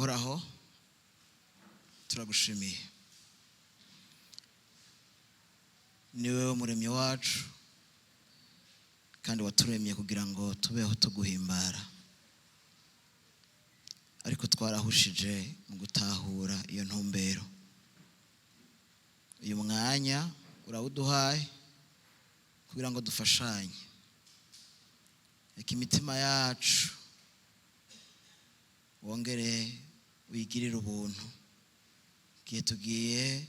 Uhoraho, turagushimiye. Ni wowe umuremyi wacu kandi waturemye kugira ngo tubeho tuguhimbara, ariko twarahushije mu gutahura iyo ntumbero. Uyu mwanya urawuduhaye kugira ngo dufashanye. Reka imitima yacu wongere wigirire ubuntu igihe tugiye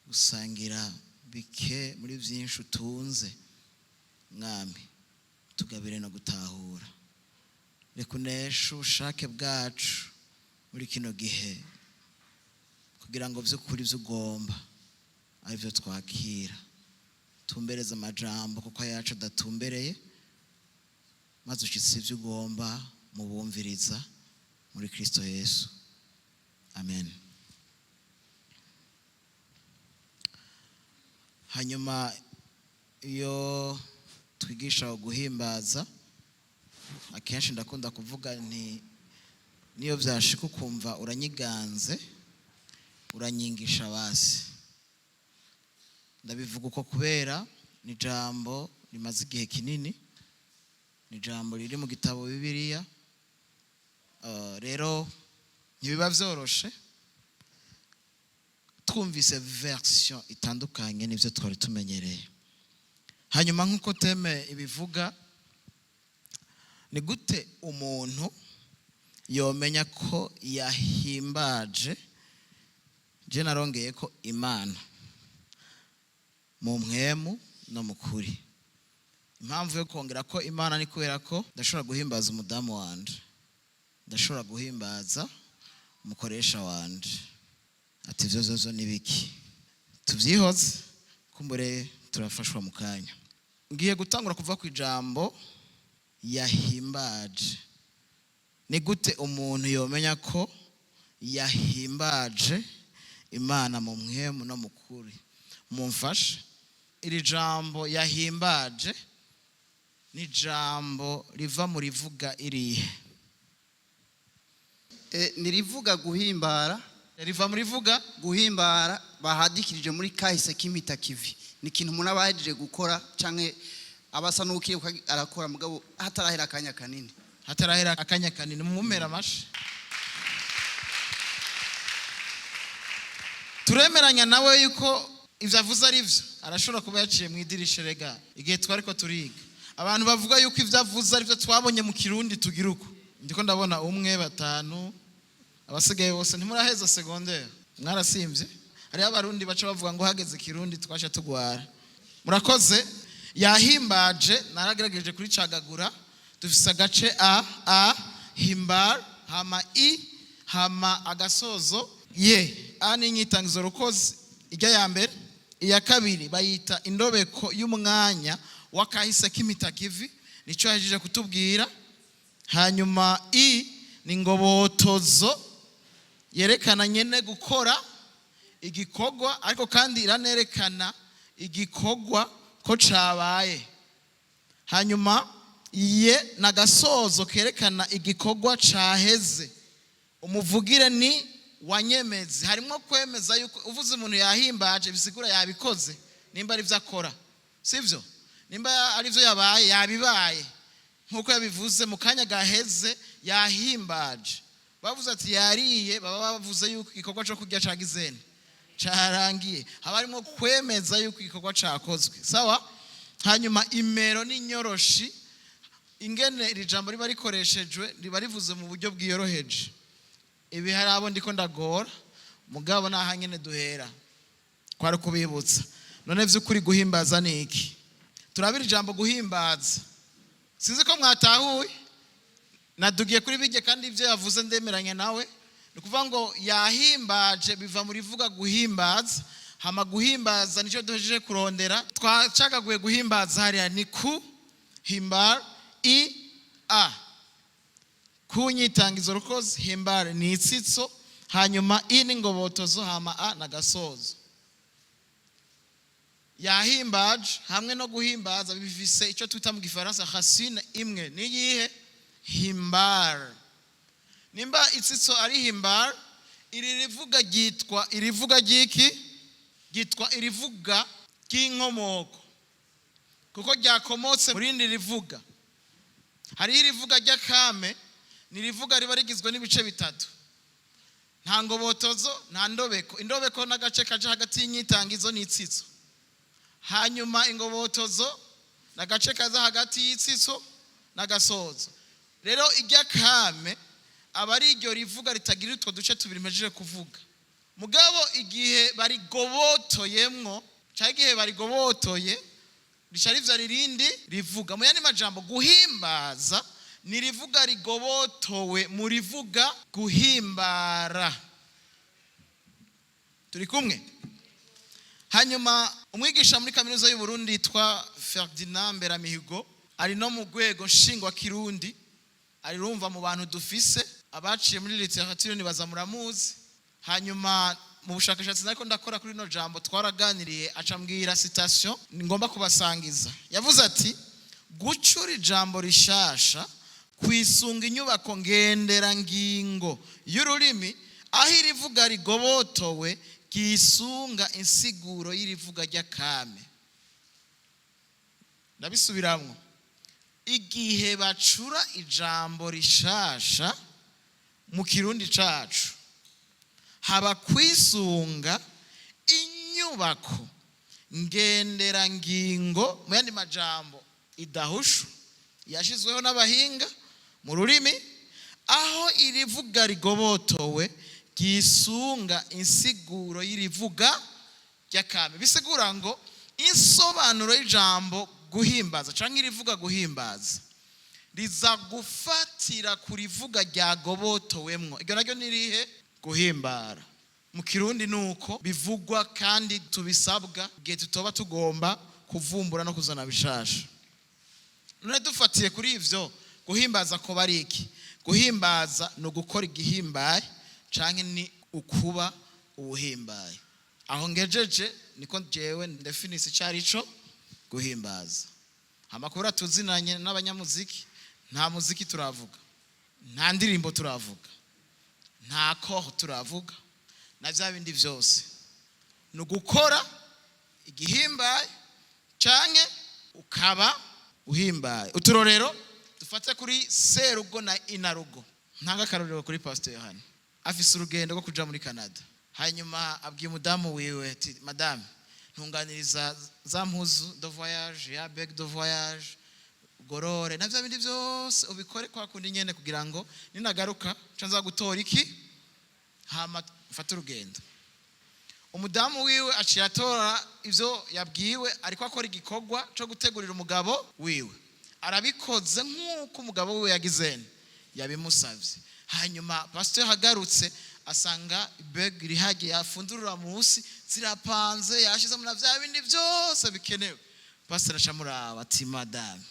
gusangira bike muri byinshi utunze. Mwami, tugabire no gutahura. Reka uneshe ubushake bwacu muri kino gihe kugira ngo by'ukuri ibyo ugomba aribyo twakira. Tumbereze amajambo kuko ayacu adatumbereye, maze ushyitse ibyo ugomba mu bumviriza muri Kristo Yesu, amen. Hanyuma iyo twigisha guhimbaza, akenshi ndakunda kuvuga nti niyo byashika ukumva uranyiganze, uranyingisha basi. Ndabivuga uko kubera ni ijambo rimaze igihe kinini, ni ijambo riri mu gitabo Bibiliya. Rero ntibiba byoroshe twumvise version itandukanye n'ibyo twari tumenyereye. Hanyuma nk'uko thème ibivuga, ni gute umuntu yomenya ko yahimbaje? Je narongeye ko Imana mu mpwemu no mu kuri. Impamvu yo kongera ko Imana ni kubera ko ndashobora guhimbaza umudamu wanje, ndashobora guhimbaza umukoresha wanje. Ati ibyo zozo ni biki? Tubyihoze, kumbure turafashwa mu kanya. Ngiye gutangura kuva ku ijambo yahimbaje. Ni gute umuntu yomenya ko yahimbaje Imana mu mpwemu no mu kuri? Mumfashe, iri jambo yahimbaje ni ijambo riva mu rivuga irihe? Nirivuga guhimbara. Riva mu rivuga guhimbara, bahadikirije muri kahise k'impitakivi. Ni ikintu umuntu aba yahejeje gukora canke aba asa n'ukiri arakora, mugabo hatarahera akanya kanini. Hatarahera akanya kanini. Mumumera amashi. Turemeranya nawe yuko ibyo avuze ari byo. Arashobora kuba yaciye mu idirisha. Rega igihe twari ko turiga, abantu bavuga yuko ibyo avuze ari byo twabonye mu Kirundi. Tugira uko ndiko ndabona umwe, batanu, abasigaye bose ntimuraheza secondaire, mwarasimbye. Hariho Abarundi baca bavuga ngo hageze Kirundi twaca tugwara. Murakoze. Yahimbaje, naragerageje kuricagagura. Dufise agace a a himbar, hama i, hama agasozo ye. A ni inyitangizo rukozi ijya ya mbere. Iya kabiri bayita indobeko y'umwanya w'akahise k'imitakivi, nicyo yahejeje kutubwira. Hanyuma i ni ngobotozo yerekana nyene gukora igikorwa, ariko kandi iranerekana igikorwa ko cabaye. Hanyuma ye nagasozo kerekana igikorwa caheze. Umuvugire ni wanyemezi, harimo kwemeza yuko uvuze umuntu yahimbaje, bisigura yabikoze, nimba ari byo akora, sibyo? Nimba ari byo yabaye, yabibaye nk'uko yabivuze mu kanya gaheze. Yahimbaje, bavuze ati yariye, baba bavuze yuko igikorwa cyo kurya cagizene carangiye. Haba harimo kwemeza yuko igikorwa cakozwe. Sawa. Hanyuma imero n'inyoroshi, ingene iri jambo riba rikoreshejwe, riba rivuze mu buryo bwiyoroheje. Ibi hari abo ndiko ndagora, mugabo naha nyene duhera kwari kubibutsa. None vy'ukuri guhimbaza ni iki? Turabira ijambo guhimbaza. Sinzi ko mwatahuye. Nadugiye kuri bijye, kandi ibyo yavuze ndemeranya nawe. Ni ukuvuga ngo yahimbaje biva mu rivuga guhimbaza. Hama guhimbaza nicyo duhejeje kurondera. Twacagaguye guhimbaza hariya ni ku himbar, i a ku nyitangizo rukozi, himbar ni itsitso, hanyuma i ni ngobotozo, hama a na gasozo. Yahimbaje hamwe no guhimbaza bifise icyo twita mu Gifaransa racine imwe. Ni iyihe? Himbar. Nimba itsitso ari himbar, iri rivuga ryitwa irivuga ry'iki? Ryitwa irivuga ry'inkomoko, kuko ryakomotse mu rindi rivuga. Hariho irivuga ry'akame, ni irivuga riba rigizwe n'ibice bitatu: nta ngobotozo, nta ndobeko. Indobeko n'agace kaje hagati y'inyitangizo n'itsitso. Hanyuma ingobotozo n'agace kaza hagati y'itsitso n'agasozo. Rero iry'akame aba ari iryo rivuga ritagira utwo duce tubiri mpejeje kuvuga. Mugabo igihe barigobotoyemwo, cyangwa igihe barigobotoye, rica rivyara irindi rivuga. Mu yandi majambo, guhimbaza ni rivuga rigobotowe mu rivuga guhimbara. Turi kumwe? Hanyuma umwigisha muri Kaminuza y'u Burundi yitwa Ferdinand Mberamihigo, ari no mu rwego nshingwakirundi, arirumva mu bantu dufise abaciye muri littérature, nibaza muramuzi. Hanyuma mu bushakashatsi nariko ndakora kuri rino jambo, twaraganiriye, acambwira citation ngomba kubasangiza. Yavuze ati: "Gucura ijambo rishasha kwisunga inyubako ngenderangingo y'ururimi, aho irivuga rigobotowe ryisunga insiguro y'irivuga ry'akame." Ndabisubiramwo: igihe bacura ijambo rishasha mu Kirundi cacu, haba kwisunga inyubako ngenderangingo, mu yandi majambo idahushu, yashyizweho n'abahinga mu rurimi, aho irivuga rigobotowe ryisunga insiguro y'irivuga ry'akame. Bisigura ngo insobanuro y'ijambo guhimbaza cyangwa irivuga guhimbaza riza gufatira ku rivuga ryagobotowemwo. Iryo naryo ni rihe? Guhimbara. Mu Kirundi ni uko bivugwa, kandi tubisabwa igihe tutoba tugomba kuvumbura no kuzana bishasha. None dufatiye kuri ivyo, guhimbaza ko bari iki? Guhimbaza ni ugukora igihimbaye canke ni ukuba uwuhimbaye. Aho ngejeje niko jewe ndefinisi icari ico guhimbaza. Amakuru tuzinanye n'abanyamuziki, nta muziki turavuga, nta ndirimbo turavuga, nta koho turavuga, na bya bindi byose. Ni ugukora igihimbaye canke ukaba uhimbaye. Uturorero dufate kuri serugo na inarugo. Ntanga akarorero kuri Pastor Yohani. Afise urugendo rwo kuja muri Canada. Hanyuma abwiye umudamu wiwe ati: "Madame, ntunganiriza za mpuzu de voyage, ya bag de voyage, gorore na bya bindi byose, ubikore kwa kundi nyene, kugira ngo ninagaruka nca nza gutora iki, hama mfate urugendo." Umudamu wiwe aciye atora ivyo yabwiwe, ariko akora igikorwa co gutegurira umugabo wiwe. Arabikoze nk'uko umugabo wiwe yagize yabimusavye. Hanyuma pastor agarutse, asanga bag irihagiye, yafundurura munsi zirapanze, yashizemo na vya bindi byose bikenewe. Pastor acamuraba ati: "Madame,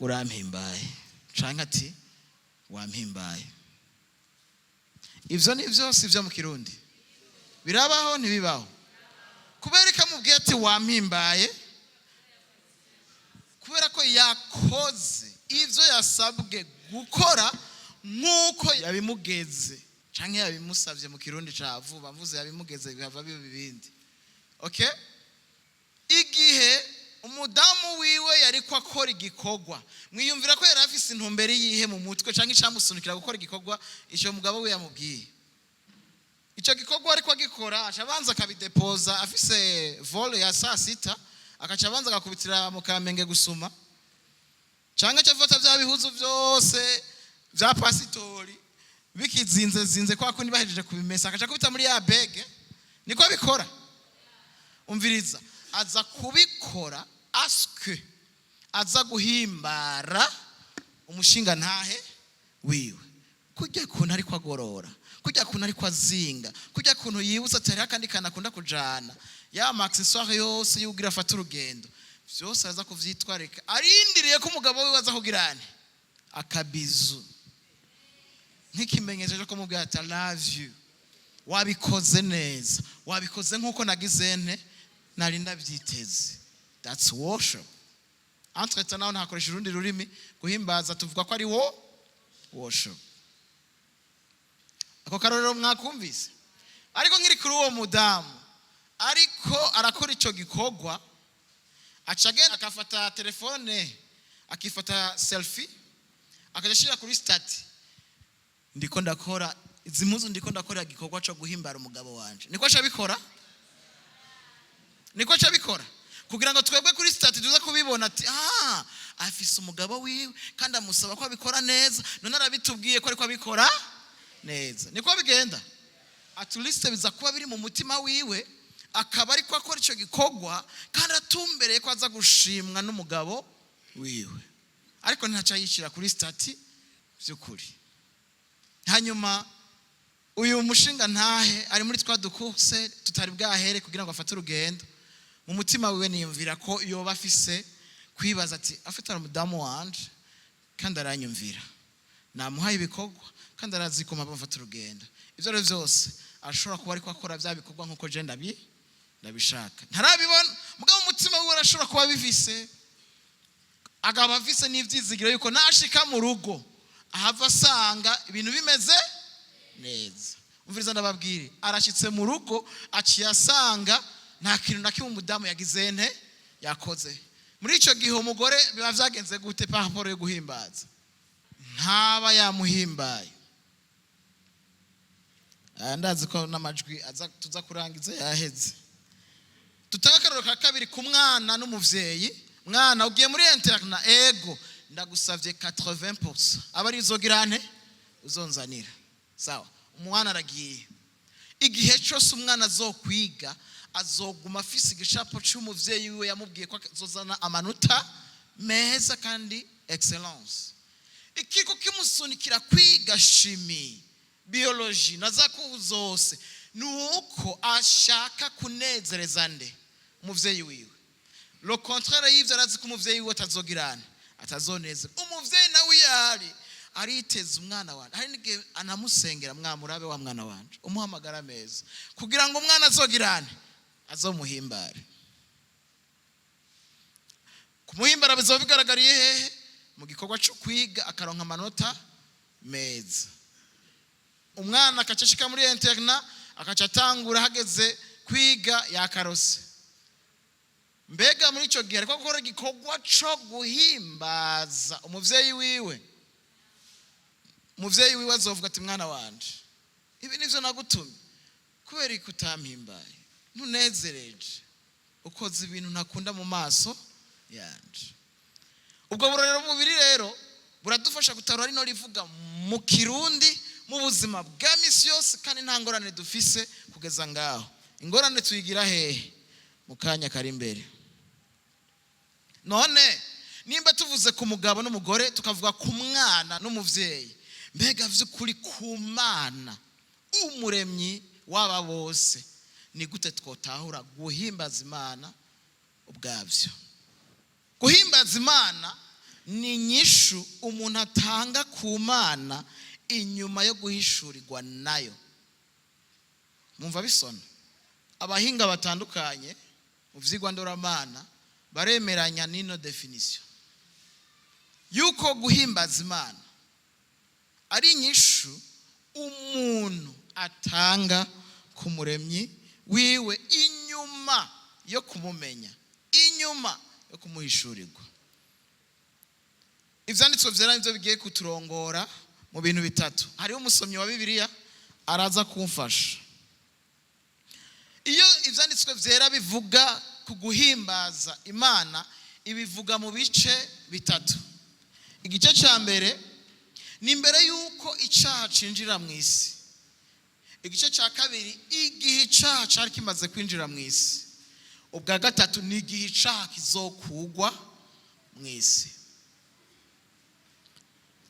urampimbaye," canke ati: "Wampimbaye." Ivyo ni vyose ivyo mu Kirundi birabaho, ntibibaho? Kubera ko amubwiye ati: "Wampimbaye," kubera ko yakoze ivyo yasabwe gukora nk'uko yabimugeze canke yabimusavye. Mu Kirundi ca vuba mvuze yabimugeze, bihava biba ibindi. Okay, igihe umudamu wiwe yariko akora igikorwa, mwiyumvira ko yari afise intumbero yihe mu mutwe, canke icamusunikira gukora igikorwa ico mugabo we yamubwiye? Ico gikorwa ariko agikora, aca abanza akabidepoza. Afise vol ya saa 6, akaca abanza agakubitira mu Kamenge gusuma, canke aca afata vya bihuzu vyose vya pasitori bikizinze zinze kwa kundi bahejeje kubimesa, akaca akubita muri ya bag. Niko bikora. Umviriza, aza kubikora aske aza guhimbara umushinga ntahe wiwe. Kurya kuntu ariko agorora, kurya kuntu ariko azinga, kurya kuntu yibutsa ati hariho akandi kantu akunda kujana, ya ma accessoires yose y'ugira afate urugendo, vyose araza kuvyitwarika, arindiriye ko umugabo wiwe aza kugirane akabizu nk'ikimenyetso cyo kumubwira ati: "I love you, wabikoze neza, wabikoze nk'uko nagize nte nari ndabyiteze." That's worship. Entre temps naho ntakoresha urundi rurimi, guhimbaza tuvuga ko ari wo worship. Ako karorero mwakumvise? Ariko nkiri kuri uwo mudamu ariko arakora icyo gikorwa, aca agenda akafata telefone, akifata selfie, akajya ashyira kuri statut: "Ndiko ndakora izi mpuzu, ndiko ndakora igikorwa cyo guhimbara umugabo wanje." Niko aca abikora, niko aca abikora kugira ngo twebwe kuri statut tuze kubibona ati: "Ah, afise umugabo wiwe kandi amusaba ko abikora neza, none arabitubwiye ko ariko abikora neza." Niko bigenda. At least biza kuba biri mu mutima wiwe, akaba ariko akora icyo gikorwa kandi atumbereye ko aza gushimwa n'umugabo wiwe, ariko ntaca yishyira kuri statut by'ukuri. Hanyuma uyu mushinga ntahe ari muri twa dukuse tutari bwahere kugira ngo afate urugendo, mu mutima wiwe niyumvira ko yoba afise kwibaza ati: "Afite umudamu wanje kandi aranyumvira, namuhaye ibikorwa kandi arazi ko mpava mfata urugendo. Ibyo ari byo byose ashobora kuba ariko akora bya bikorwa nk'uko je ndabishaka." Ntarabibona, mugabo umutima wiwe arashobora kuba abifise, akaba afise n'ibyizigiro yuko nashika mu rugo ahava asanga ibintu bimeze neza. Umviriza ndababwire, arashyitse mu rugo, aciye asanga nta kintu na kimwe umudamu yagize nte yakoze. Muri icyo gihe umugore biba byagenze gute par rapport yo guhimbaza? Ntaba yamuhimbaye. Aya ndazi ko n'amajwi aza tuza kurangiza yaheze. Dutange akarorero ka kabiri ku mwana n'umuvyeyi. Mwana, ugiye muri internat? Ego. Ndagusavye 80% aba ari izogira nte uzonzanira. Sawa. Umwana aragiye. Igihe cyose umwana azokwiga, azoguma afise igicapo cy'umuvyeyi wiwe yamubwiye ko azozana amanota meza kandi excellence. Ikiko kimusunikira kwiga chimie, biologie na za kubu zose ni uko ashaka kunezereza nde? Umuvyeyi wiwe. Le contraire y'ivyo, arazi ko umuvyeyi wiwe atazogirana atazonezera. Umuvyeyi nawe iyo ari ariteza umwana wanje, hari n'igihe anamusengera: "Mwamurabe wa mwana wanje, umuhamagara meza," kugira ngo umwana azogirane azomuhimbare. Kumuhimbara bizoba bigaragariye hehe? Mu gikorwa cyo kwiga, akaronka amanota meza. Umwana akaca ashika muri internat, akaca atangura, hageze kwiga yakarose. Mbega muri icyo gihe ariko gukora igikorwa cyo guhimbaza umuvyeyi wiwe? Umuvyeyi wiwe azovuga ati: "Mwana wanje, ibi nivyo nagutumye, kubera ko utampimbaye, ntunezereje, ukoze ibintu ntakunda mu maso yanje." Ubwo burorero bubiri rero buradufasha gutarura rino rivuga mu Kirundi mu buzima bwa misi yose, kandi nta ngorane dufise kugeza ngaho. Ingorane tuyigira hehe? Mu kanya kari imbere. None nimba tuvuze ku mugabo n'umugore, tukavuga ku mwana n'umuvyeyi, mbega vy'ukuri ku Mana umuremyi w'aba bose, ni gute twotahura guhimbaza Imana ubwabyo? Guhimbaza Imana ni inyishu umuntu atanga ku Mana inyuma yo guhishurirwa nayo. Mwumva bisona? Abahinga batandukanye mu vyigwa ndoramana baremeranya n'ino définition yuko guhimbaza Imana ari inyishu umuntu atanga ku muremyi wiwe inyuma yo kumumenya, inyuma yo kumuhishurirwa. Ivyanditswe vyera nivyo bigiye kuturongora mu bintu bitatu. Hariho umusomyi wa Bibiliya araza kumfasha. Iyo ivyanditswe vyera bivuga ku guhimbaza Imana, ibivuga mu bice bitatu. Igice cya mbere ni imbere y'uko icyaha cinjira mu isi. Igice cya kabiri, igihe icyaha cyari kimaze kwinjira mu isi. Ubwa gatatu ni igihe icyaha kizokugwa mu isi.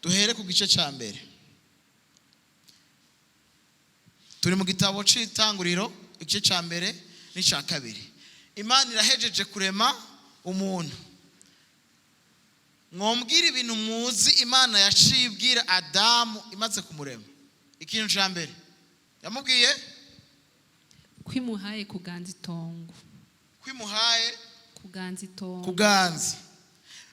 Duhere ku gice cya mbere. Turi mu gitabo cy'Itanguriro, igice cya mbere n'icya kabiri. Imana irahejeje kurema umuntu. Mwombwira ibintu muzi Imana yaciye ibwira Adamu imaze kumurema? Ikintu cya mbere yamubwiye? Kwimuhaye kuganza itongo. Kwimuhaye kuganza itongo. Kuganza.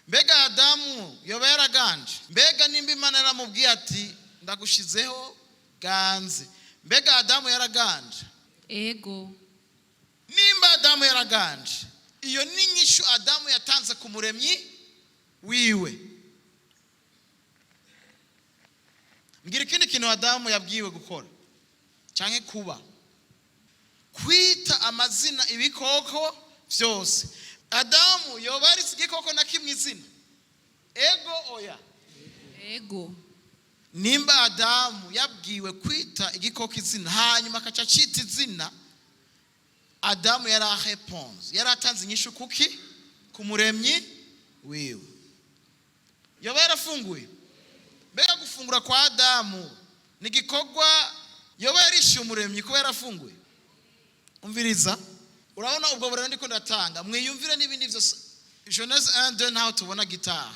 Mbega Adamu yoba yaraganje? Mbega nimba Imana yaramubwiye ati: "Ndagushizeho Ganze. Mbega Adamu yaraganje? Ego. Nimba Adamu yaraganje, iyo ni inyishu Adamu yatanze ku Muremyi wiwe. Mbwira ikindi kintu Adamu yabwiwe gukora cyangwa kuba: kwita amazina ibikoko byose. Adamu yoba yarise igikoko na kimwe izina? Ego, oya? Ego. Nimba Adamu yabwiwe kwita igikoko izina, hanyuma akaca acita izina, Adamu yari areponze, yari atanze inyishu kuki? Ku Muremyi wiwe. Yoba yarafunguye? Mbega gufungura kwa Adamu ni igikorwa yoba yarishyuye Umuremyi kuba yarafunguye? Umviriza, urabona ubwo burero ndiko ndatanga, mwiyumvire n'ibindi byose. Genèse 1 2, ntaho tubona gitari.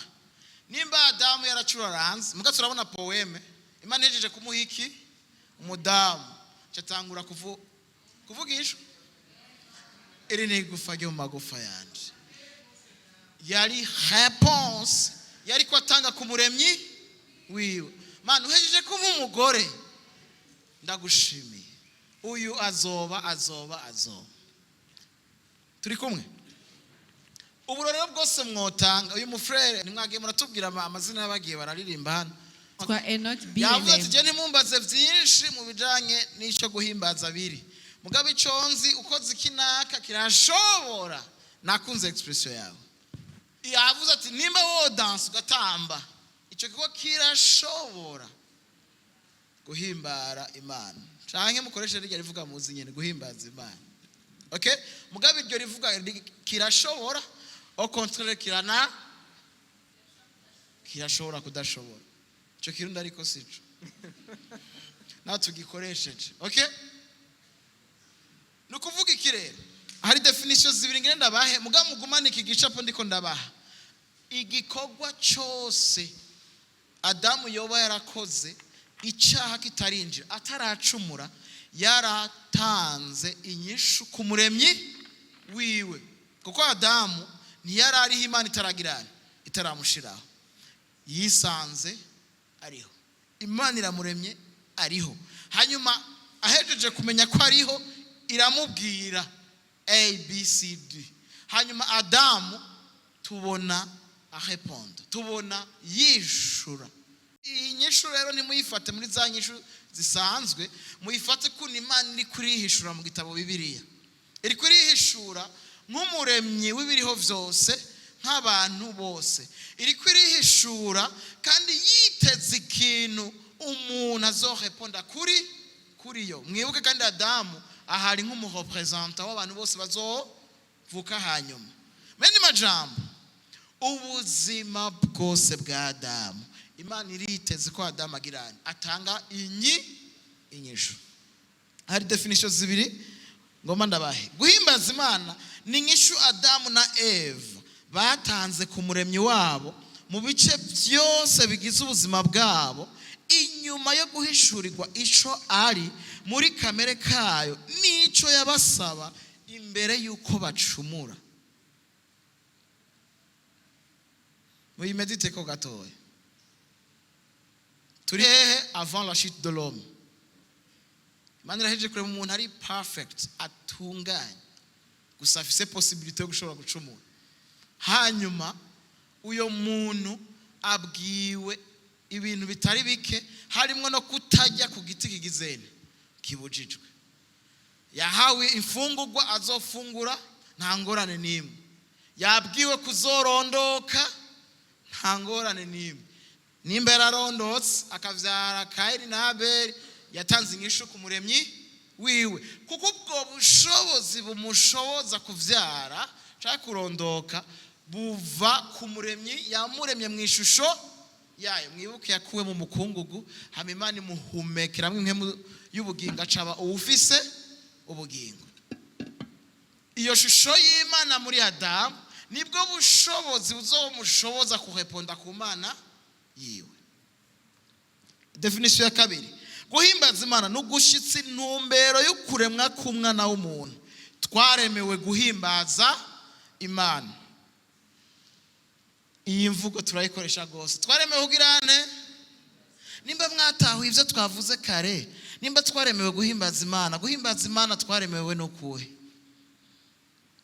Nimba Adamu yaracuraranze, muga turabona poème Imana ihejeje kumuha iki? Umudamu. Catangura kuvugisha: "Iri ni igufa ryo mu magufa yanje." Yari réponse yari ko atanga ku Muremyi wiwe: "Mana, uhejeje kumuha umugore, ndagushimiye, uyu azoba, azoba, azoba." Turi kumwe? Uburorero bwose mwotanga, uyu mufrère ntimwagiye muratubwira amazina y'abagiye bararirimba hano. Twa Enoch. Yavuze ati BLM. "Je ntimumbaze byinshi mu bijanye n'icyo guhimbaza biri, mugabo ico nzi, ukoze ikinaka kirashobora." Nakunze expression yawe. Yavuze ati nimba wo danse ugatamba, icyo kigo kirashobora guhimbara Imana, canke mukoreshe rirya rivuga muzi nyene, guhimbaza Imana. Okay, mugabo iryo rivuga kirashobora, au contraire kirana kirashobora kudashobora. Ico kirundi ariko sico nawe tugikoresheje. Okay, ni ukuvuga iki rero? Hari définition zibiri ngende ndabahe, mugabo mugumane iki gicapo ndiko ndabaha. Igikorwa cyose Adamu yoba yarakoze icyaha kitarinjira, ataracumura, yaratanze inyishu ku Muremyi wiwe, kuko Adamu ntiyari ariho Imana itaragirana, itaramushiraho. Yisanze ariho, Imana iramuremye ariho. Hanyuma ahejeje kumenya ko ariho, iramubwira A B C D. Hanyuma Adamu tubona areponda, tubona yishura. Iyi nyishu rero ntimuyifate muri za nyishu zisanzwe, muyifate kuntu Imana iri kurihishura mu gitabo Bibiliya. Iri kurihishura nk'umuremyi w'ibiriho byose, nk'abantu bose. Iri kurihishura kandi yiteze ikintu umuntu azoreponda kuri yo. Mwibuke kandi Adamu ahari nk'umureprésentant w'abantu bose bazovuka hanyuma. Mene majambo, ubuzima bwose bwa Adamu, Imana iriteze ko Adamu agirana atanga inyishu. Hari définition zibiri ngomba ndabahe. Guhimbaza Imana ni inyishu Adamu na Eva batanze ku Muremyi wabo mu bice byose bigize ubuzima bwabo, inyuma yo guhishurirwa ico ari muri kamere kayo n'ico yabasaba imbere y'uko bacumura. Muyimédite ko gatoya. Turi hehe? Avant la chute de l'homme. Imana irahejeje kureba umuntu ari perfect, atunganye, gusa afise possibilité yo gushobora gucumura. Hanyuma uyo muntu abwiwe ibintu bitari bike, harimo no kutajya ku giti kigizene kibujijwe. Yahawe imfungurwa azofungura, nta ngorane n'imwe. Yabwiwe kuzorondoka, nta ngorane n'imwe. Nimba yararondotse akavyara Kayini na Abeli, yatanze inyishu ku Muremyi wiwe, kuko ubwo bushobozi bumushoboza kuvyara cyangwa kurondoka buva ku Muremyi yamuremye mu ishusho yayo. Mwibuke yakuwe mu mukungugu, hama Imana imuhumekeramwo impwemu y'ubugingo, acaba uwufise ubugingo. Iyo shusho y'Imana muri Adamu nibwo bushobozi buzomushoboza kureponda ku Mana yiwe. Définition ya kabiri: guhimbaza Imana ni ugushyitsa intumbero y'ukuremwa k'umwana w'umuntu. Twaremewe guhimbaza Imana. Iyi mvugo turayikoresha rwose. Twaremewe kugirane. Nimba mwatahuye ibyo twavuze kare, nimba twaremewe guhimbaza Imana, guhimbaza Imana twaremewe no kuhe?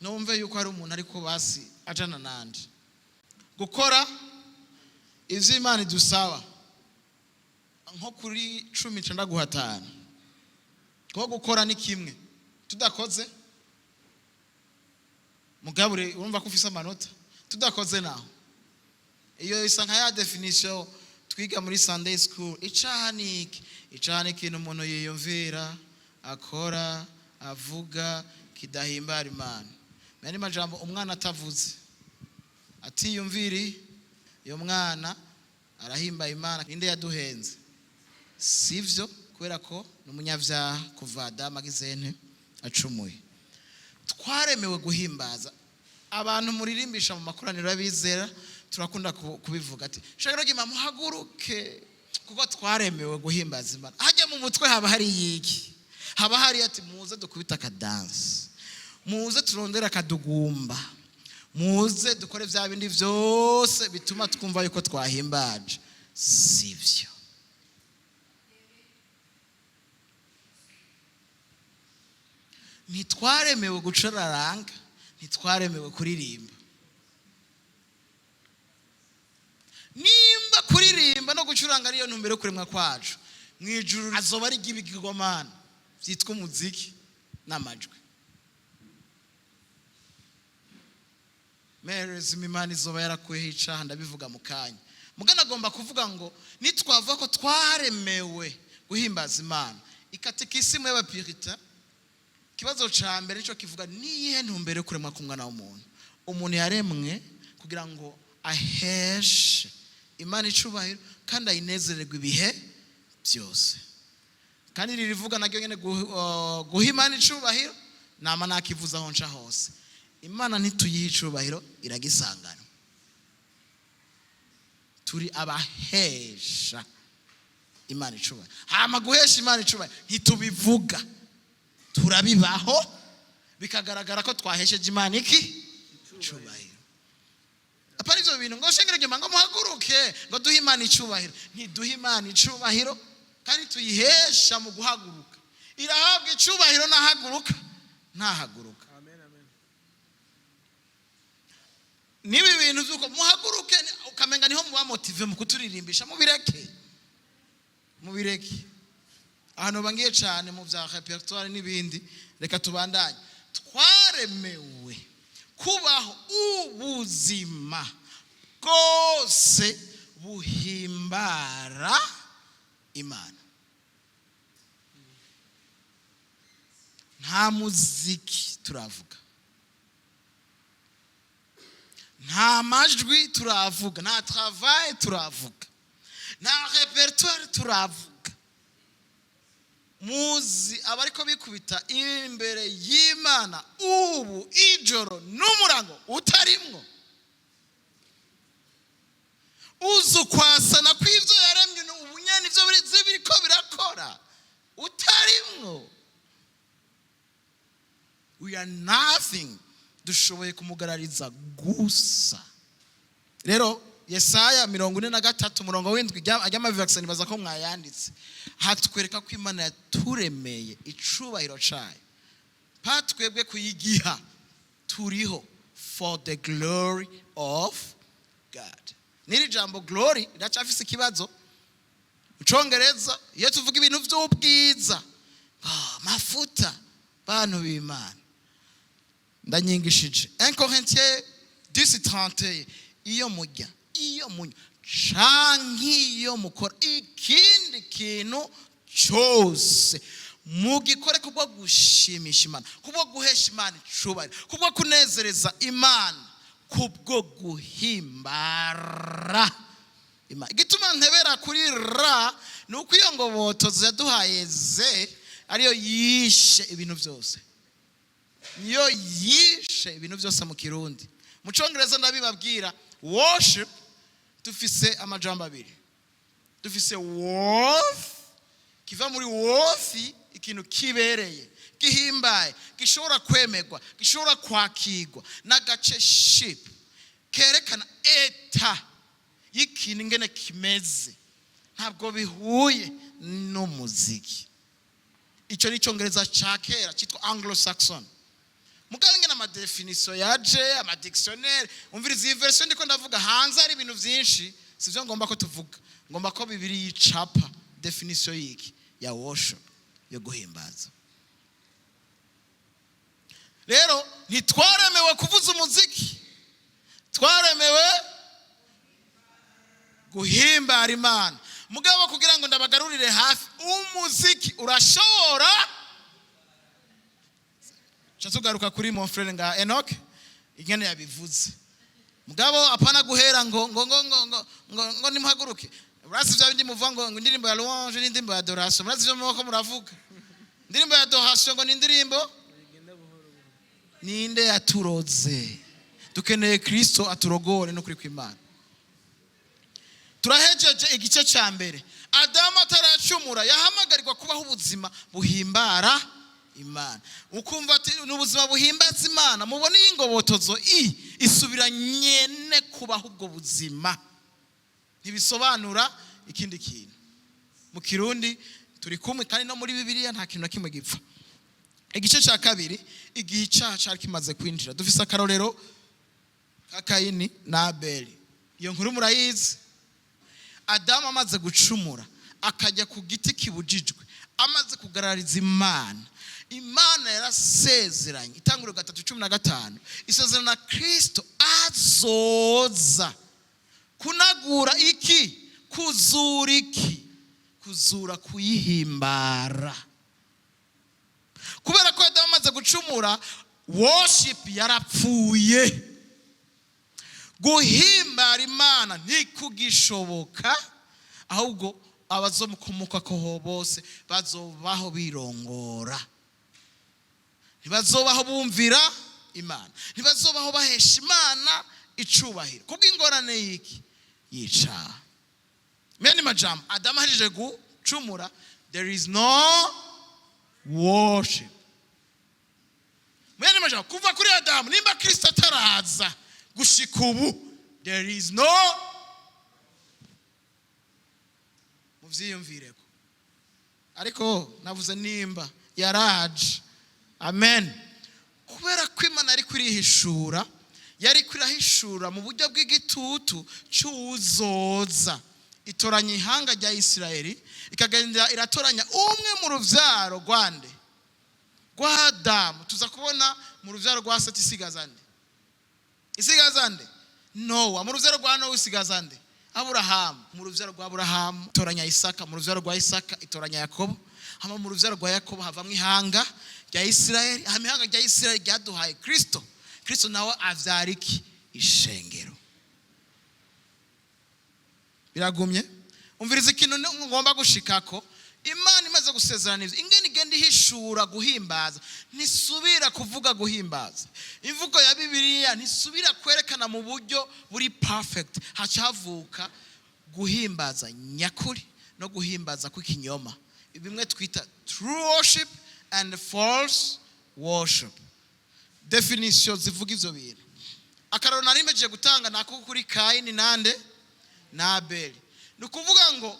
Numve yuko hari umuntu ariko basi ajana nanje gukora ivyo Imana idusaba. Nko kuri 10 nca ndaguha 5, kuko gukora ni kimwe, tudakoze mugabure urumva ko ufise amanota. Tudakoze naho, iyo isa nka ya définition twiga muri Sunday school. Icaha ni iki? Icaha ni ikintu umuntu yiyumvira, akora, avuga kidahimbara Imana. Many majambo, umwana atavuze, atiyumviri, uyo mwana arahimbaye Imana? Ninde yaduhenze? Sivyo, kubera ko ni umunyabyaha kuva Adamu agize nte? Acumuye. Twaremewe guhimbaza. Abantu muririmbisha mu makoraniro y'abizera, turakunda kubivuga ati: "Shaka ry'Imana, muhaguruke," kuko twaremewe guhimbaza Imana. Hajya mu mutwe haba hari yiki? Haba hari ati: "Muze dukubita akadansi, muze turondere akadugumba, muze dukore bya bindi byose bituma twumva yuko twahimbaje." Sibyo? Ntitwaremewe gucuraranga, ntitwaremewe kuririmba. Nimba kuririmba no gucuranga ariyo ntumbero yo kuremwa kwacu, mu ijuru azoba ari iby'ibigirwamana byitwa umuziki n'amajwi. Merezi Imana izoba yarakuyeho icaha, ndabivuga mu kanya. Mugana agomba kuvuga ngo nitwavuga ko twaremewe guhimbaza Imana, ikatekisimu y'abapirita, ikibazo ca mbere nico kivuga: niyihe ntumbero yo kuremwa k'umwana w'umuntu? Umuntu yaremwe kugira ngo aheshe Imana icubahiro kandi ayinezererwe ibihe byose. Kandi iri rivuga naryo nyene guha Imana icubahiro, nama nakivuza aho nca hose: Imana ntituyiha icubahiro, iragisangana. Turi abahesha Imana icubahiro. Hama guhesha Imana icubahiro ntitubivuga, turabibaho, bikagaragara ko twahesheje Imana iki? Icubahiro. Apana ivyo bintu ngo shengero ry'Imana, ngo muhaguruke, ngo duhe Imana icubahiro. Ntiduhe Imana icubahiro kandi tuyihesha mu guhaguruka. Irahabwa icubahiro nahaguruka, ntahaguruka. Nibi bintu vy'uko muhaguruke, ukamenga niho muba motivé mu kuturirimbisha, mubireke, mubireke. Ahantu bangiye cyane mu bya répertoire n'ibindi. Reka tubandanye. Twaremewe kubaho ubuzima bwose buhimbara Imana. Nta muziki turavuga, nta majwi turavuga, nta travail turavuga, nta répertoire turavuga. Muzi abariko bikubita imbere y'Imana ubu ijoro n'umurango utarimwo? Uzi ukwasana kw'ivyo yaremye ubu nyene, ivyo biriko birakora, utarimwo? We are nothing. Dushoboye kumugarariza gusa. Rero Yesaya 43 umurongo w'7, ajya nibaza ko mwayanditse, hatwereka ko Imana yaturemeye icubahiro cayo, pa twebwe kuyigiha. Turiho for the glory of God. N'iri jambo glory riracafise ikibazo mu Congereza. Iyo tuvuga ibintu vy'ubwiza, mafuta, bantu b'Imana, ndanyingishije 1 Corinthiens 10:31: iyo murya, iyo munywa, canke iyo mukora ikindi kintu cyose, mugikore kubwo gushimisha Imana, kubwo guhesha Imana icubahiro, kubwo kunezereza Imana, kubwo guhimbara Imana. Igituma ntebera kuri ra ni uko iyo ngobotozo yaduhaye ze ariyo yishe ibintu byose, niyo yishe ibintu byose mu Kirundi. Mu Congereza, ndabibabwira, worship dufise amajambo abiri. Dufise worth, kiva muri worthy, ikintu kibereye, gihimbaye, gishobora kwemerwa, gishobora kwakirwa, n'agace ship kerekana état y'ikintu ingene kimeze. Ntabwo bihuye n'umuziki. Icyo ni Icyongereza cya kera cyitwa Anglo Saxon. Mugabo ingene ama définitions yaje, ama dictionnaire, umviriza iyi version ndiko ndavuga. Hanze hari ibintu byinshi, sivyo ngomba ko tuvuga. Ngomba ko Bibiri yicapa définition y'iki? Ya worship, yo guhimbaza. Rero ntitwaremewe kuvuza umuziki, twaremewe guhimbara Imana. Mugabo kugira ngo ndabagarurire hafi, umuziki urashobora. Ca tugaruka kuri mon frère nga Enoch ingene yabivuze. Mugabo apana guhera ngo nimuhaguruke. Murazi vya bindi muvuga ngo indirimbo ya louange n'indirimbo ya adoration. Murazi ivyo muboko muravuga, indirimbo ya adoration ngo ni indirimbo. Ninde yaturoze? Dukeneye Kristo aturogore no kuri kw'Imana. Turahejeje igice cya mbere. Adamu ataracumura yahamagarirwa kubaho ubuzima buhimbara Imana. Ukumva ati ni ubuzima buhimbaza Imana. Mubona iyi ngobotozo i isubira nyene kubaho ubwo buzima, ntibisobanura ikindi kintu. Mu Kirundi turi kumwe, kandi no muri Bibiliya nta kintu na kimwe gipfa. Igice cya kabiri, igihe icyaha cyari kimaze kwinjira, dufise akarorero ka Kayini na Abeli. Iyo nkuru murayizi. Adamu amaze gucumura, akajya ku giti kibujijwe, amaze kugarariza Imana, Imana yarasezeranye. Itanguriro 3:15, isezerano na Kirisito azoza kunagura iki? Kuzura iki? Kuzura kuyihimbara. Kubera ko Adamu amaze gucumura, worship yarapfuye, guhimbara Imana ntikugishoboka. Ahubwo abazomukomoka ko bose bazobaho birongora, ntibazobaho bumvira Imana, ntibazobaho bahesha Imana icubahiro kubw'ingorane y'iki? Yicaha. Mene majambo, Adamu ahejeje gucumura, there is no worship. Mene majambo, kuva kuri Adamu, nimba Kristo ataraza, gushika ubu there is no. Muvyiyumvireko. Ariko navuze nimba yaraje. Amen. Kubera ko Imana yari kurihishura, yari kurahishura mu buryo bw'igitutu cy'uzoza, itoranya ihanga rya Isirayeli, ikagenda iratoranya umwe mu rubyaro rwande? Rwa Adamu. Tuza kubona mu rubyaro rwa Seti isigaza nde? Isigaza nde? Nowa. Mu rubyaro rwa Nowa isigaza nde? Aburahamu. Mu rubyaro rwa Aburahamu itoranya Isaka. Mu rubyaro rwa Isaka itoranya Yakobo. Hama mu rubyaro rwa Yakobo havamo ihanga rya Isirayeli. Hama ihanga rya Isirayeli ryaduhaye Kristo. Kristo nawe avyara iki? Ishengero. Biragumye. Umviriza ikintu ngomba gushikako. Imana imaze gusezerana ivyo, ingene igenda ihishura guhimbaza, ntisubira kuvuga guhimbaza. Imvugo ya Bibiliya ntisubira kwerekana mu buryo buri perfect. Haca havuka guhimbaza nyakuri no guhimbaza kw'ikinyoma, bimwe twita true worship and false worship. Definition zivuga ivyo bintu, akararo nari mpejeje gutanga nako kuri Kayini nande? Na Abeli. Ni ukuvuga ngo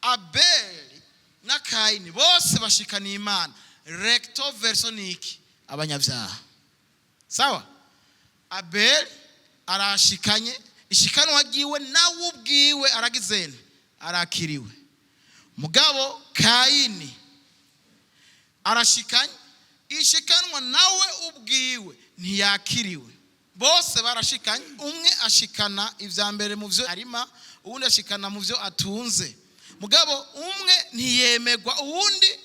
Abeli na Kayini bose bashikaniye Imana, recto verso ni iki? Abanyabyaha. Sawa. Abeli arashikanye, ishikanwa ryiwe nawe ubwiwe aragizene, arakiriwe. Mugabo Kayini arashikanye, ishikanwa nawe ubwiwe ntiyakiriwe. Bose barashikanye. Umwe ashikana ivya mbere mu vyo arima, uwundi ashikana mu vyo atunze. Mugabo umwe ntiyemegwa, uwundi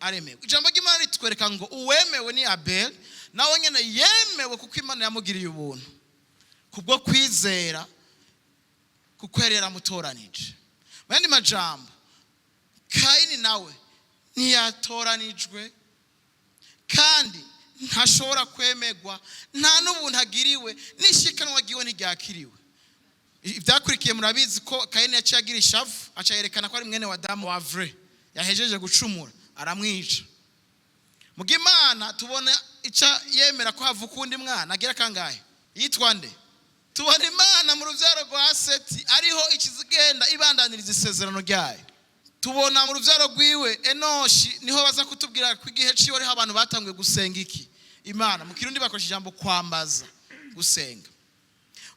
aremerwa. Ijambo ry'Imana ritwereka ngo uwemewe ni Abel. Nawe nyene yemewe kuko Imana yamugiriye ubuntu kubwo kwizera, kuko yari yaramutoranije. Mu yandi majambo, Kayini nawe ntiyatoranijwe kandi ntashobora kwemerwa, nta n'ubuntu agiriwe, n'ishikanwa ryiwe ntiryakiriwe. Ibyakurikiye murabizi ko Kayini yaciye agira ishavu, aca yerekana ko ari mwene wa Adamu wa vrai yahejeje gucumura, aramwica. Muga Imana tubona ica yemera ko havuka undi mwana agira kangahe? Yitwa nde? Tubona Imana mu rubyaro rwa Seti ariho ikizigenda. igenda ibandaniriza isezerano ryayo. Tubona mu rubyaro rwiwe Enoshi, niho baza kutubwira ko igihe ciwe ariho abantu batanguye gusenga iki? Imana. Mu Kirundi bakoresha ijambo kwambaza, gusenga.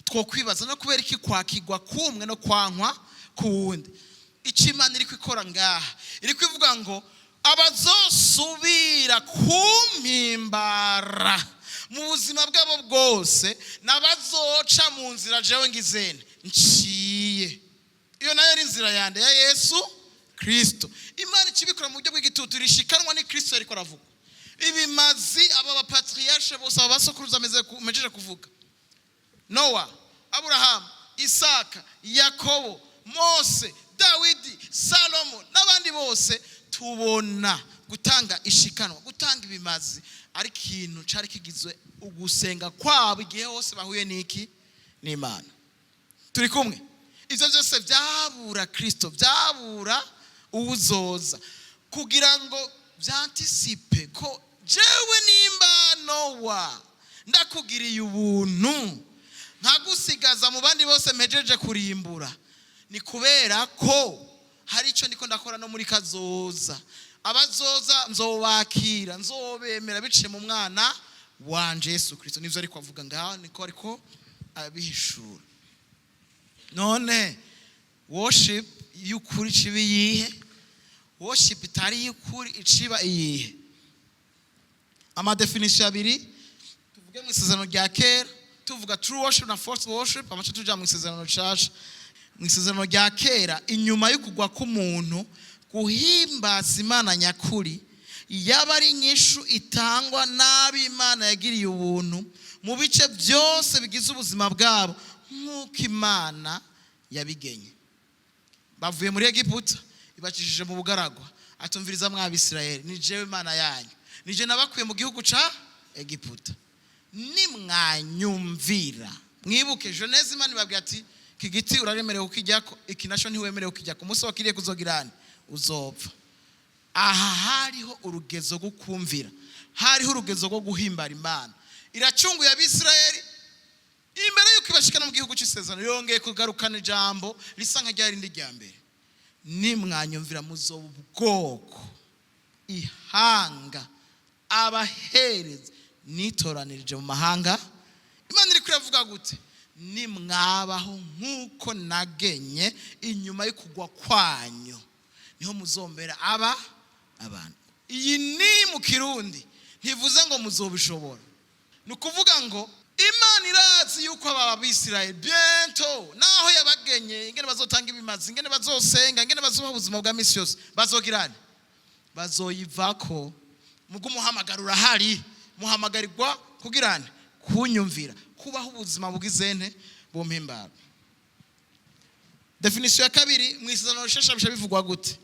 Twokwibaza no kubera iki kwakigwa kumwe no kwankwa kuwundi. Icyo Imana iri kwikora ngaha, iri kwivuga ngo abazosubira kumpimbara mu buzima bwabo bwose n'abazoca mu nzira jewe ngizene nciye. Iyo nayo ari inzira yande? Ya Yesu Kristo. Imana ikibikora mu buryo bw'igitutu, rishikanwa ni Kristo yariko aravuga. Ibimazi aba ba patriarches bose, aba basokuruza mejeje kuvuga, Nowa, Aburahamu, Isaka, Yakobo, Mose, Dawidi, Salomo n'abandi bose, tubona gutanga ishikanwa, gutanga ibimazi ari ikintu cari kigizwe ugusenga kwabo igihe hose bahuye n'iki? N'Imana. Turi kumwe? Ibyo byose byabura Kristo, byabura uwuzoza, kugira ngo byanticipe ko jewe nimba Nowa ndakugiriye ubuntu nkagusigaza mu bandi bose mpejeje kurimbura, ni kubera ko hari icyo ndiko ndakora no muri kazoza. Abazoza nzobakira, nzobemera biciye mu mwana wanje Yesu Kristo. Nivyo ariko avuga ngaho, niko ariko abihishura. None worship y'ukuri iciba iyihe? Worship itari y'ukuri iciba iyihe? Ama définitions abiri tuvuge mu Isezerano rya Kera, tuvuga true worship na false worship, amace tuja mu Isezerano Rishasha. Mu Isezerano rya Kera, inyuma yo kugwa k'umuntu, guhimbaza Imana nyakuri yaba ari inyishu itangwa n'abo Imana yagiriye ubuntu mu bice byose bigize ubuzima bwabo nk'uko Imana yabigenye. Bavuye muri Egiputa, ibacishije mu bugaragwa, atumviriza: "Mw'Abisirayeli, ni jewe Imana yanyu, ni je nabakuye mu gihugu ca Egiputa, nimwanyumvira." Mwibuke Genèse, Imana ibabwira ati: "Iki giti uraremerewe kukijyako, iki naco ntiwemerewe kukijyako, umunsi wakiriye kuzogirane uzopfa." Aha hariho urugezo rwo kumvira, hariho urugezo rwo guhimbara Imana. Iracunguye Abisirayeli, imbere y'uko ibashikana mu gihugu cy'isezerano yongeye kugarukana ijambo risa nka rya rindi rya mbere: "Nimwanyumvira muzoba ubwoko, ihanga, abaherezi nitoranirije mu mahanga." Imana iri kuravuga gute? Nimwabaho nk'uko nagenye inyuma yo kugwa kwanyu, niho muzombera aba abantu. Iyi ni mu Kirundi ntivuze ngo muzobishobora. Ni ukuvuga ngo Imana irazi yuko aba Bisirayeli bientôt, naho yabagenye ingene bazotanga ibimazi, ingene bazosenga, ingene bazobaho ubuzima bwa misi yose, bazogirane bazoyivako. Mugo umuhamagaro urahari, muhamagarirwa kugirane kunyumvira, kubaho ubuzima bw'izene bumpimbara. Définition ya kabiri mu Isezerano Rishasha bisha bivugwa gute?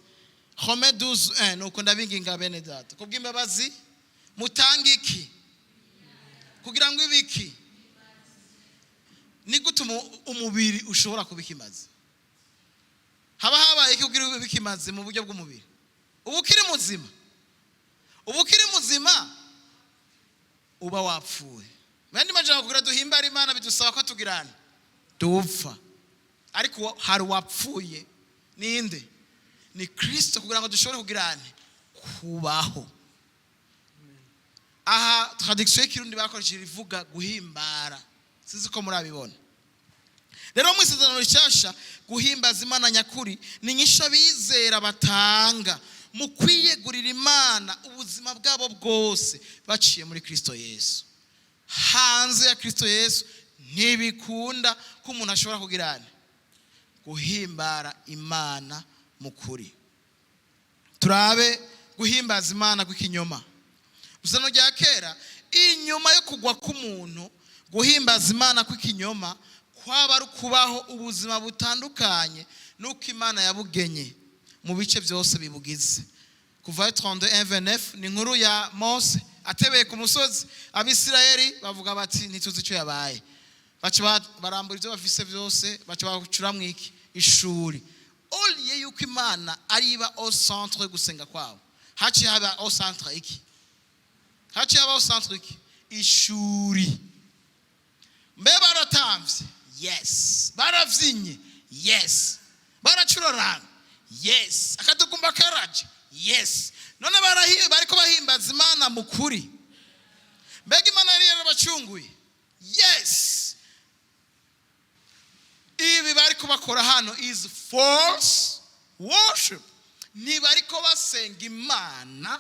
Romains 12:1: "Nuko ndabinginga bene data kubw'imbabazi, mutange iki kugira ngo ibiki?" Ni gute umubiri ushobora kuba ikimazi? Haba habaye iki kugira ube ikimazi mu buryo bw'umubiri? Uba ukiri muzima? Uba ukiri muzima? Uba wapfuye. Mu yandi majambo, kugira duhimbare Imana bidusaba ko tugirana dupfa. Ariko hari uwapfuye, ninde? Ni Kristo, kugira ngo dushobore kugirane kubaho. Aha traduction y'Ikirundi bakoresheje ivuga guhimbara, sinzi ko murabibona. Rero mu Isezerano Rishasha, guhimbaza Imana nyakuri ni inyishu abizera batanga mu kwiyegurira Imana ubuzima bwabo bwose baciye muri Kristo Yesu. Hanze ya Kristo Yesu ntibikunda ko umuntu ashobora kugirana guhimbara Imana mu kuri. Turabe guhimbaza Imana kw'ikinyoma. Isezerano rya Kera, inyuma yo kugwa k'umuntu, guhimbaza Imana kw'ikinyoma kwaba ari ukubaho ubuzima butandukanye n'uko Imana yabugenye mu bice byose bibugize. Kuva 32:29 ni inkuru ya Mose atebeye ku musozi. Abisirayeli bavuga bati: "Ntituzi icyo yabaye." Baca barambura ibyo bafise byose, baca bacuramwo iki? Ishuri. Au lieu yuko Imana ariba au centre yo gusenga kwabo, haciye haba au centre iki? Haciye haba au centre iki? Ishuri. Mbe baratamvye? Yes. Baravyinye? Yes. Baracuraranga? Yes. Akadugumba karaje? Yes. None bariko bahimbaza Imana mu kuri? Mbega Imana yari yarabacunguye? Yes. Ibi bariko bakora hano is false worship. Ntibariko basenga Imana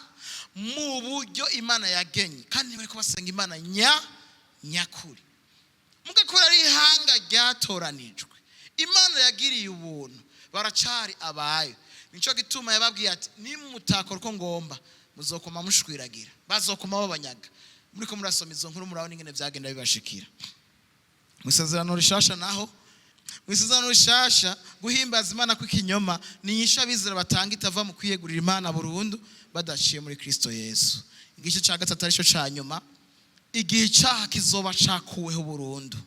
mu buryo Imana yagenye, kandi ntibariko basenga Imana nyakuri. Mugakora ari ihanga ryatoranijwe, Imana yagiriye ubuntu, baracari abayo. Nico gituma yababwiye ati: "Nimutakora uko ngomba, muzokoma mushwiragira, bazokoma babanyaga." Muriko murasoma izo nkuru, murabona ingene vyagenda bibashikira. Mu Isezerano Rishasha naho, mu Isezerano Rishasha, guhimbaza Imana kw'ikinyoma ni inyishu abizera batanga itava mu kwiyegurira Imana burundu badaciye muri Kristo Yesu. Igice cya gatatu, aricyo cya nyuma, igihe icyaha kizoba cakuweho burundu.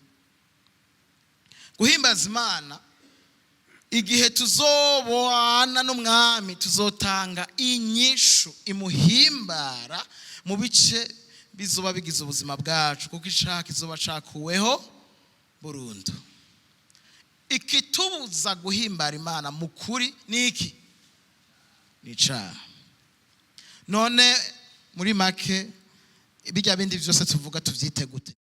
Guhimbaza Imana igihe tuzobana n'Umwami, tuzotanga inyishu imuhimbara mu bice bizoba bigize ubuzima bwacu, kuko icyaha kizoba cakuweho burundu. Ikitubuza guhimbara Imana mu kuri ni iki? Ni icaha. None muri make, bijya bindi byose tuvuga tuvyite gute?